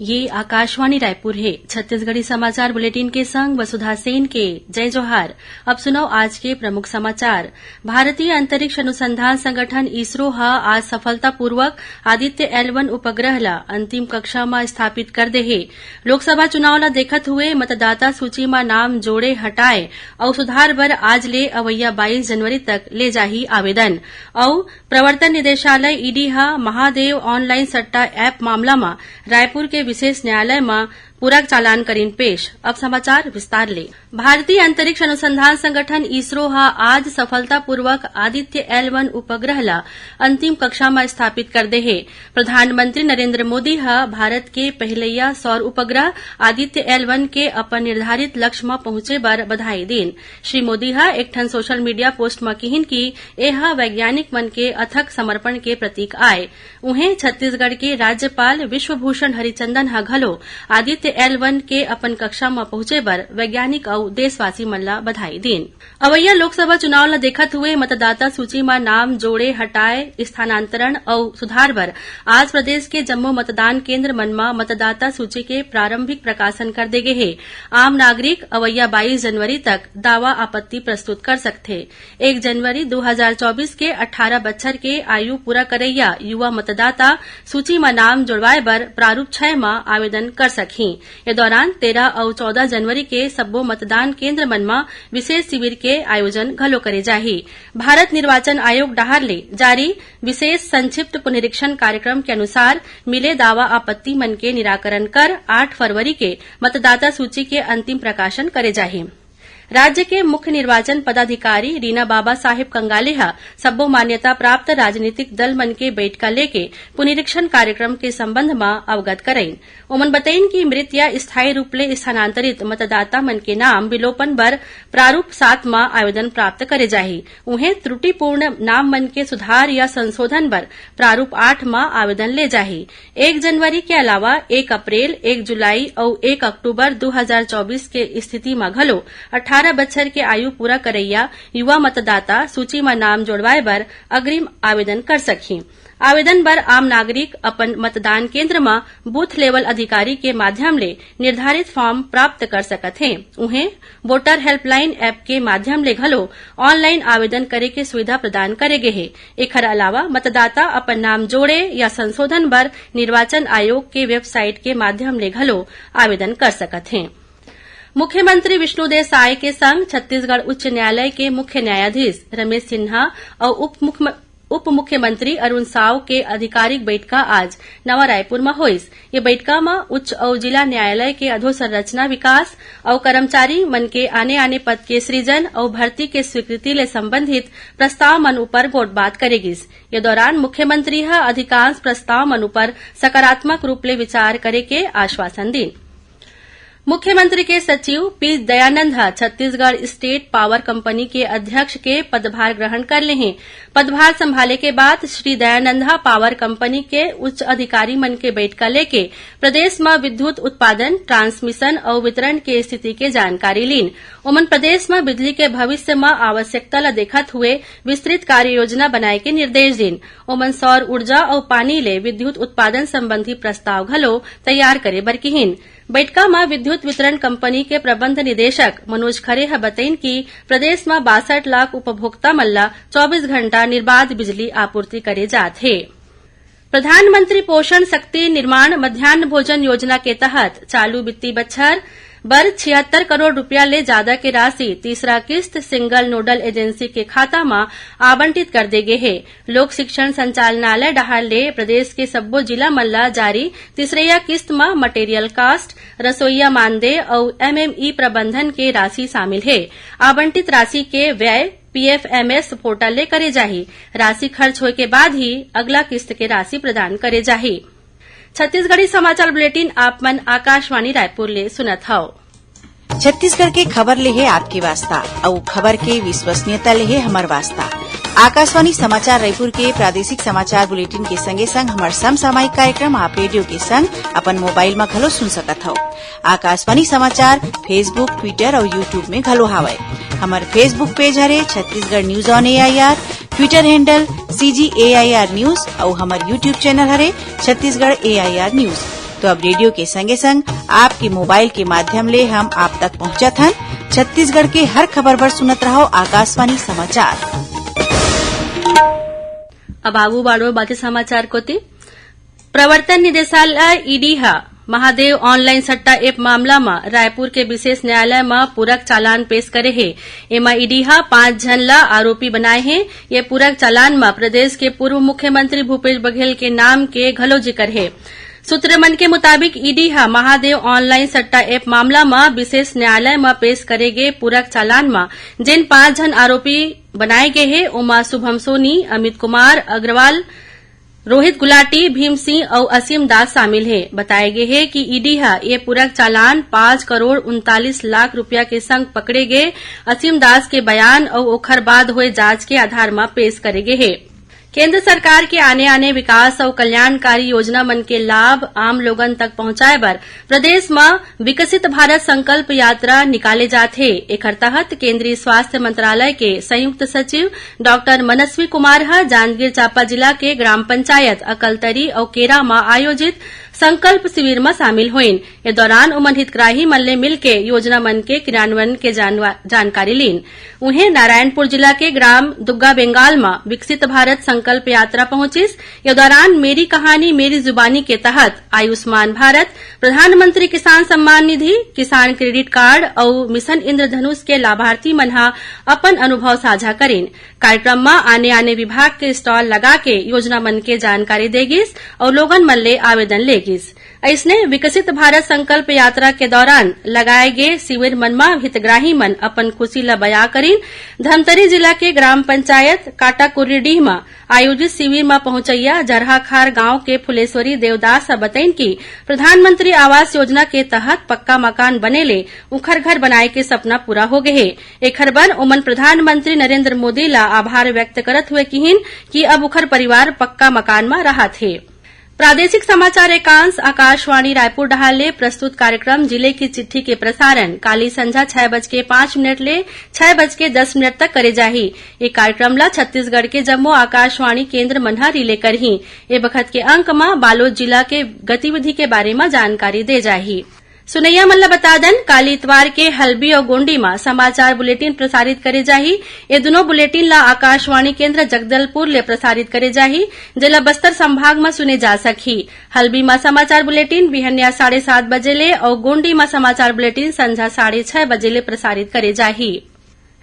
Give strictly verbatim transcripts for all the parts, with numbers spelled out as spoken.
ये आकाशवाणी रायपुर हे। छत्तीसगढ़ी समाचार बुलेटिन के संग वसुधा सेन के जय जोहार। अब सुनव आज के प्रमुख समाचार। भारतीय अंतरिक्ष अनुसंधान संगठन इसरो ह आज सफलतापूर्वक आदित्य एल वन उपग्रह ल अंतिम कक्षा म स्थापित कर दे हे। लोकसभा चुनाव ल देखत हुए मतदाता सूची म नाम जोड़े हटाए अउ सुधार बर आज ले अवइया बाईस जनवरी तक ले जाही आवेदन। अउ प्रवर्तन निदेशालय ईडी ह महादेव ऑनलाइन सट्टा ऐप मामला म रायपुर के विशेष न्यायालय म पूरा चालान करीन पेश। अब समाचार विस्तार ले। भारतीय अंतरिक्ष अनुसंधान संगठन इसरो ह आज सफलतापूर्वक आदित्य एल वन उपग्रह ल अंतिम कक्षा म स्थापित कर दे हे। प्रधानमंत्री नरेंद्र मोदी ह भारत के पहिलैया सौर उपग्रह आदित्य एल वन के अपन निर्धारित लक्ष्य म पहुंचे बर बधाई दीन। श्री मोदी ह एक ठन सोशल मीडिया पोस्ट म किहिन कि ए ह वैज्ञानिक मन के अथक समर्पण के प्रतीक आय। उहें, छत्तीसगढ़ के राज्यपाल विश्वभूषण हरिचंदन ह घलो आदित्य एल वन के अपन कक्षा म पहुंचे बर वैज्ञानिक अउ देशवासी मन ल बधाई दीन। अवइया लोकसभा चुनाव ल देखत हुए मतदाता सूची म नाम जोड़े, हटाए, स्थानांतरण अउ सुधार बर आज प्रदेश के जम्मो मतदान केंद्र मन म मतदाता सूची के प्रारंभिक प्रकाशन कर दे गे हे। आम नागरिक अवइया बाईस जनवरी तक दावा आपत्ति प्रस्तुत कर सकथे। एक जनवरी दू हजार चौबीस के अट्ठारह बछर के आयु पूरा करइया युवा मतदाता सूची म नाम जोड़वाए बर प्रारूप छह म आवेदन कर सकही। ए दौरान तेरह अउ चौदह जनवरी के सब्बो मतदान केंद्र मन म विशेष शिविर के आयोजन घलो करे जाही। भारत निर्वाचन आयोग डहार ले जारी विशेष संक्षिप्त पुनरीक्षण कार्यक्रम के अनुसार मिले दावा आपत्ति मन के निराकरण कर आठ फरवरी के मतदाता सूची के अंतिम प्रकाशन करे जाही। राज्य के मुख्य निर्वाचन पदाधिकारी रीना बाबा साहेब कंगाले ह सब्बो मान्यता प्राप्त राजनीतिक दल मन के बइठका लेके पुनरीक्षण कार्यक्रम के संबंध म अवगत करइन। ओमन बतइन कि मृत या स्थायी रूप ले स्थानांतरित मतदाता मन के नाम विलोपन बर प्रारूप सात म आवेदन प्राप्त करे जाही। उहें, त्रुटिपूर्ण नाम मन के सुधार या संशोधन बर प्रारूप आठ म आवेदन ले जाही। एक जनवरी के अलावा एक अप्रैल, एक जुलाई अउ एक अक्टूबर दू हजार चौबीस के स्थिति म घलो अट्ठारह बछर के आयु पूरा करइया युवा मतदाता सूची म नाम जोड़वाए बर अग्रिम आवेदन कर सकही। आवेदन बर आम नागरिक अपन मतदान केंद्र म बूथ लेवल अधिकारी के माध्यम ले निर्धारित फॉर्म प्राप्त कर सकत हे। उहें, वोटर हेल्पलाइन ऐप के माध्यम ले घलो ऑनलाइन आवेदन करे के सुविधा प्रदान करे गे हे। एखर अलावा मतदाता अपन नाम जोड़े या संशोधन बर निर्वाचन आयोग के वेबसाइट के माध्यम ले घलो आवेदन कर सकत हे। मुख्यमंत्री विष्णुदेव साय के संग छत्तीसगढ़ उच्च न्यायालय के मुख्य न्यायाधीश रमेश सिन्हा अउ उप मुख्य-, उप मुख्यमंत्री अरुण साव के आधिकारिक बइठका आज नवा रायपुर म होइस। ये बइठका म उच्च अउ जिला न्यायालय के अधोसंरचना विकास अउ कर्मचारी मन के आने-आने पद के सृजन अउ भर्ती के स्वीकृति ले संबंधित प्रस्ताव मन उपर गोठबात करे गिस। ये दौरान मुख्यमंत्री ह अधिकांश प्रस्ताव मन उपर सकारात्मक रूप ले विचार करे के आश्वासन दीन। मुख्यमंत्री के सचिव पी दयानंद ह छत्तीसगढ़ स्टेट पावर कंपनी के अध्यक्ष के पदभार ग्रहण कर लेहे। पदभार संभाले के बाद श्री दयानंद ह पावर कंपनी के उच्च अधिकारी मन के बइठका लेके प्रदेश म विद्युत उत्पादन, ट्रांसमिशन अउ वितरण के स्थिति के जानकारी लीन। ओमन प्रदेश म बिजली के भविष्य म आवश्यकता ल देखत हुए विस्तृत कार्य योजना बनाए के निर्देश दीन। ओमन सौर ऊर्जा अउ पानी ले विद्युत उत्पादन संबंधी प्रस्ताव घलो तैयार करे बर किहिन। बइठका म विद्युत वितरण कंपनी के प्रबंध निदेशक मनोज खरे ह बतइन कि प्रदेश म बासठ लाख उपभोक्ता मन ल चौबीस घंटा निर्बाध बिजली आपूर्ति करे जात हे। प्रधानमंत्री पोषण शक्ति निर्माण मध्यान्ह भोजन योजना के तहत चालू वित्तीय बछर बर छिहत्तर करोड़ रुपया ले जादा के राशि तीसरा किस्त सिंगल नोडल एजेंसी के खाता म आवंटित कर दे गे हे। लोक शिक्षण संचालनालय डहार ले प्रदेश के सब्बो जिला मन ल जारी तीसरइया किस्त म मटेरियल कास्ट, रसोईया मानदेय अउ एमएमई प्रबंधन के राशि शामिल हे। आवंटित राशि के व्यय पीएफएमएस पोर्टल ले करे जाही। राशि खर्च होए के बाद ही अगला किस्त के राशि प्रदान करे जाही। छत्तीसगढ़ी समाचार बुलेटिन आप मन आकाशवाणी रायपुर ले सुनत हव। छत्तीसगढ़ के खबर ले हे आपके वास्ता, अउ खबर के विश्वसनीयता ले हे हमर वास्ता। आकाशवाणी समाचार रायपुर के प्रादेशिक समाचार बुलेटिन के संगे संग हमर समसामयिक कार्यक्रम आप रेडियो के संग अपन मोबाइल म घलो सुन सकत हव। आकाशवाणी समाचार Facebook, Twitter अउ YouTube में घलो हावय। हमर Facebook पेज हरे Chhattisgarh news on AIR, Twitter handle CG AIR news अउ हमर YouTube चैनल हरे छत्तीसगढ़ एआईआर न्यूज। तो अब रेडियो के संगे संग आपके मोबाइल के माध्यम ले हम आप तक पहुंचत हन। छत्तीसगढ़ के हर खबर बर सुनत रहो आकाशवाणी समाचार। अब आगू बाढ़ो बाकी समाचार कोती। प्रवर्तन निदेशालय, ईडी ह महादेव ऑनलाइन सट्टा ऐप मामला म रायपुर के विशेष न्यायालय म पूरक चालान पेश करे हे। एमा ईडी ह पांच झन ल आरोपी बनाए हे। ये पूरक चालान म प्रदेश के पूर्व मुख्यमंत्री भूपेश बघेल के नाम के घलो जिक्र हे। सूत्र मन के मुताबिक, ईडी ह महादेव ऑनलाइन सट्टा ऐप मामला म विशेष न्यायालय म पेश करे गे पूरक चालान म जेन पांच झन आरोपी बनाए गे हे, ओमा शुभम सोनी, अमित कुमार अग्रवाल, रोहित गुलाटी, भीम सिंह अउ असीम दास शामिल हे। बताए गे हे कि ईडी ह ये पूरक चालान पांच करोड़ उनतालीस लाख रुपया के संग पकड़े गे असीम दास के बयान अउ ओखर बाद होए जांच के आधार म पेश करे गे हे। केंद्र सरकार के आने-आने विकास अउ कल्याणकारी योजना मन के लाभ आम लोगन तक पहुंचाए बर प्रदेश म विकसित भारत संकल्प यात्रा निकाले जात हे। एखर तहत केंद्रीय स्वास्थ्य मंत्रालय के संयुक्त सचिव डॉक्टर मनस्वी कुमार ह जांजगीर चांपा जिला के ग्राम पंचायत अकलतरी अउ केरा म आयोजित संकल्प शिविर म शामिल होइन। ए दौरान उमन हितग्राही मन ले मिलके योजना मन के क्रियान्वयन के जानवा-, जानकारी लीन। उहें, नारायणपुर जिला के ग्राम दुग्गा बेंगाल म विकसित भारत संकल्प यात्रा पहुंचिस। ये दौरान मेरी कहानी मेरी जुबानी के तहत आयुष्मान भारत, प्रधानमंत्री किसान सम्मान निधि, किसान क्रेडिट कार्ड अउ मिशन इंद्रधनुष के लाभार्थी मन ह अपन अनुभव साझा करिन। कार्यक्रम म आने-आने विभाग के स्टॉल लगा के योजना मन के जानकारी दे गिस अउ लोगन मन ले आवेदन ले गिस। अइसने विकसित भारत संकल्प यात्रा के दौरान लगाए गे शिविर मन म हितग्राही मन अपन खुशी ल बयां करिन। धमतरी जिला के ग्राम पंचायत काटाकुर्रीडीह म आयोजित शिविर म पहुंचइया जरहाखार गांव के फुलेश्वरी देवदास ह बतइन कि प्रधानमंत्री आवास योजना के तहत पक्का मकान बने ले उंखर घर बनाए के सपना पूरा हो गे हे। एखर बर ओमन प्रधानमंत्री नरेंद्र मोदी ल आभार व्यक्त करत हुए किहिन कि अब उंखर परिवार पक्का मकान म रहत हे। प्रादेशिक समाचार एकांश आकाशवाणी रायपुर डहार ले प्रस्तुत कार्यक्रम जिले की चिट्ठी के प्रसारण काली संझा छह बज के पाँच मिनट ले छह बज के दस मिनट तक करे जाही। ये कार्यक्रम ला छत्तीसगढ़ के जम्मो आकाशवाणी केंद्र मन ह रिले करही। ए बखत के अंक म बालोद जिला के गतिविधि के बारे म जानकारी दे जाही। सुनैया मन ल बता दन, काली इतवार के हल्बी अउ गोंडी म समाचार बुलेटिन प्रसारित करे जाही। ए दुनो बुलेटिन ल आकाशवाणी केंद्र जगदलपुर ले प्रसारित करे जाही, जेला बस्तर संभाग म सुने जा सकही। हल्बी म समाचार बुलेटिन बिहनिया साढ़े सात बजे ले अउ गोंडी म समाचार बुलेटिन संझा साढ़े छह बजे ले प्रसारित करे जाही।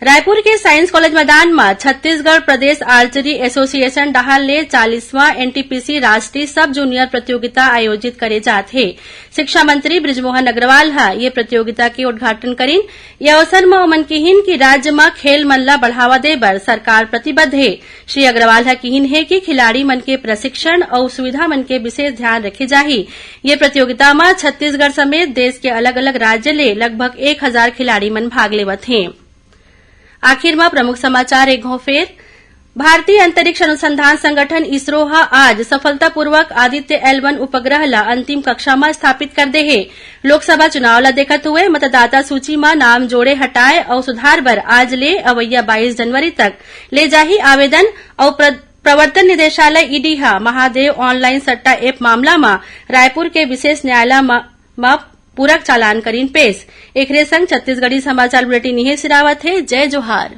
रायपुर के साइंस कॉलेज मैदान म छत्तीसगढ़ प्रदेश आर्चरी एसोसिएशन डहार ले चालीसवां एनटीपीसी राष्ट्रीय सब जूनियर प्रतियोगिता आयोजित करे जात हे। शिक्षा मंत्री बृजमोहन अग्रवाल ह ये प्रतियोगिता के उद्घाटन करिन। ये अवसर म ओमन किहिन कि राज्य म खेल मन ला बढ़ावा दे बर सरकार प्रतिबद्ध हे। श्री अग्रवाल ह किहिन हे कि खिलाड़ी मन के प्रशिक्षण अउ सुविधा मन के विशेष ध्यान रखे जाही। ये प्रतियोगिता म छत्तीसगढ़ समेत देश के अलग-अलग राज्य ले लगभग एक हजार खिलाड़ी मन भाग लेवत हें। आखिर म प्रमुख समाचार एक घौं फेर। भारतीय अंतरिक्ष अनुसंधान संगठन इसरो ह आज सफलतापूर्वक आदित्य एल वन उपग्रह ल अंतिम कक्षा म स्थापित कर दे हे। लोकसभा चुनाव ल देखत हुए मतदाता सूची म नाम जोड़े, हटाए अउ सुधार बर आज ले अवइया बाईस जनवरी तक ले जाही आवेदन अउ प्र-, प्रवर्तन निदेशालय ईडी ह महादेव ऑनलाइन सट्टा ऐप मामला म रायपुर के विशेष न्यायालय म, म पूरक चालान करीन पेश। एखरे संग छत्तीसगढ़ी समाचार बुलेटिन इहें सिरावत हे। जय जोहार।